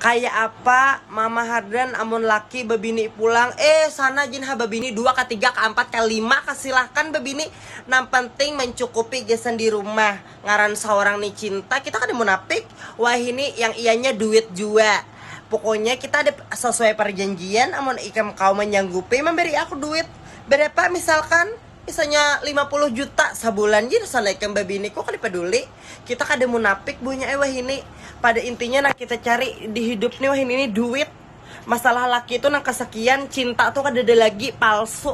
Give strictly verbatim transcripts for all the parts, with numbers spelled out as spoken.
Kaya apa Mama Hardan amun laki babini pulang? Eh, sana jin ha, babini dua, katiga, kaampat, kalima, kasilahkan babini. Nang penting mencukupi gasan di rumah. Ngaran saurang ni cinta, kita kada munapik. Wahini yang ianya duit jua. Pokoknya kita ada sesuai perjanjian, amun ikam kawa menyanggupi memberi aku duit. Berapa misalkan? Misalnya lima puluh juta sabulan, jadi sana ikam babini, ku kada peduli. Kita kada munapik buhnya ai wahini. Pada intinya nang kita cari di hidup ni wahini ni duit. Masalah laki tu nang kesekian, cinta tu kadada lagi, palsu.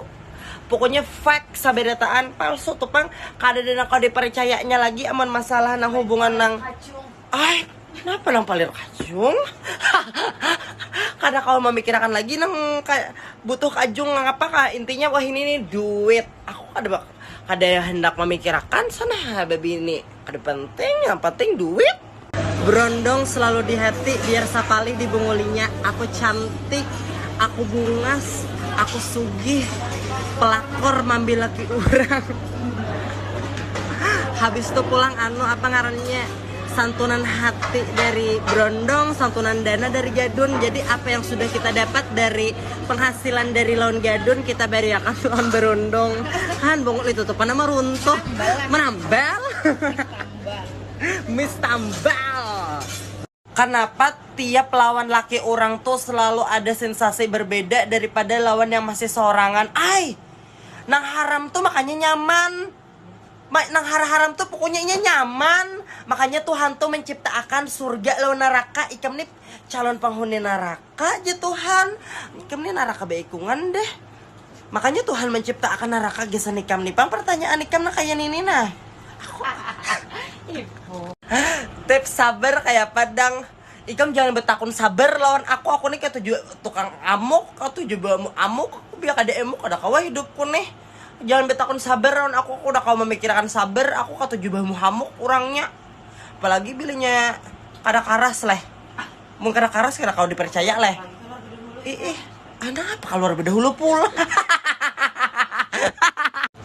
Pokoknya fake sabarataan, palsu tu pang. Kadada nang kawa dipercayanya lagi amun masalah nang hubungan nang, ai, kenapa nang palir kacung? Kada kawa memikirakan lagi nang kayak butuh kacung nang apa kah. Intinya wahini ni duit. Aku kada bak-, kada hendak memikirakan sana babini. Kada penting, yang penting duit. Berondong selalu di hati, biar sapalih dibungulinya. Aku cantik, aku bungas, aku sugih, pelakor mambil laki urang. Habis tu pulang anu apa ngarannya, santunan hati dari Berondong, santunan dana dari Gadun. Jadi apa yang sudah kita dapat dari penghasilan dari lawan Gadun, kita bariakan lawan Berondong. Han, bungul itu tuh, mana meruntuh, menambal. Miss Tambal. Kenapa tiap lawan laki orang tuh selalu ada sensasi berbeda daripada lawan yang masih sorangan? Ai, nang haram tuh makanya nyaman. Ma-, nang haram-haram tuh pokoknya inya nyaman. Makanya Tuhan tuh menciptakan surga lawan neraka. Ikam nih calon penghuni neraka aja Tuhan. Ikam nih neraka beikungan deh. Makanya Tuhan menciptakan neraka gasan ikam nih. Pang pertanyaan ikam nah kayak ini nah. Aku Ibu. Tips sabar kayak apa dang? Ikam jangan betakun sabar lawan aku. Aku nih katuju tukang amuk, katuju bamu amuk. Aku biar kada emuk, kada kawa hidupku nih. Jangan betakun sabar lawan aku. Aku udah kawa memikirkan sabar. Aku katuju bamu hamuk orangnya. Apalagi bilanya kada karas leh. Mun kada karas kada kawa dipercaya leh. Ih, ih, anak apa keluar bedahulu pula?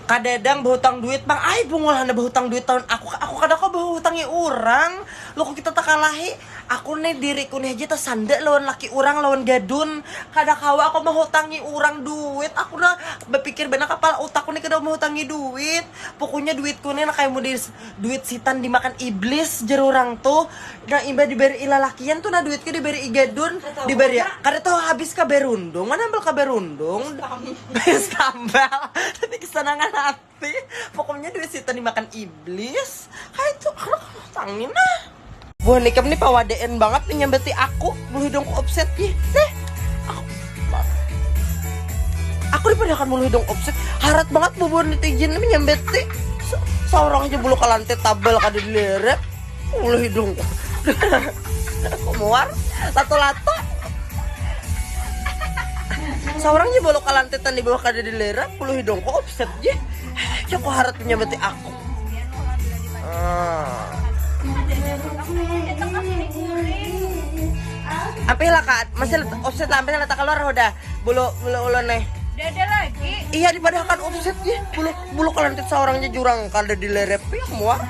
Kadadang bahutang duit bang, ai bungul hana bahutang duit tahun aku, aku kada kau bahutangi orang. Lo kok kita takalahi? Aku nih diriku nih aja tasanda lawan laki orang, lawan Gadun. Kada kawa aku mahutangi orang duit. Aku nah berpikir benar kepala utakku nih kada mahutangi duit. Pokoknya duitku nih nak kayak mau di duit sitan dimakan iblis jer orang tuh. Nah imbah diberi ilalakian tuh nah duitku diberi i Gadun, diberi kada tahu habis ka Berundung, mana ambil ka Berundung? Tambal. Tapi kesenangan hati. Pokoknya duit situ dimakan iblis. Kayak itu anak tangin nah. Buah nikam nih pawadaan banget nih nyambeti aku bulu hidungku offset ih. Nih. Aku aku dipadahakan bulu hidung offset. Harat banget bubuhan netizen nih nyambeti. Se- seorang aja bulu kalantit tabal kada dilerep. Bulu hidungku. Muar lato-lato. Seorang aja bulu kalantitan di bawah kada dilerep, bulu hidungku offset je. Jaku harat menyambati aku. Ah. Apa lah kak? Masih let- offset lah, sampai letak keluar udah. Bulu bulu ulun nih. Dada lagi. Iya dipadahakan offset ya. Bulu bulu kalantit seorang aja jurang kada dilerep ya muar.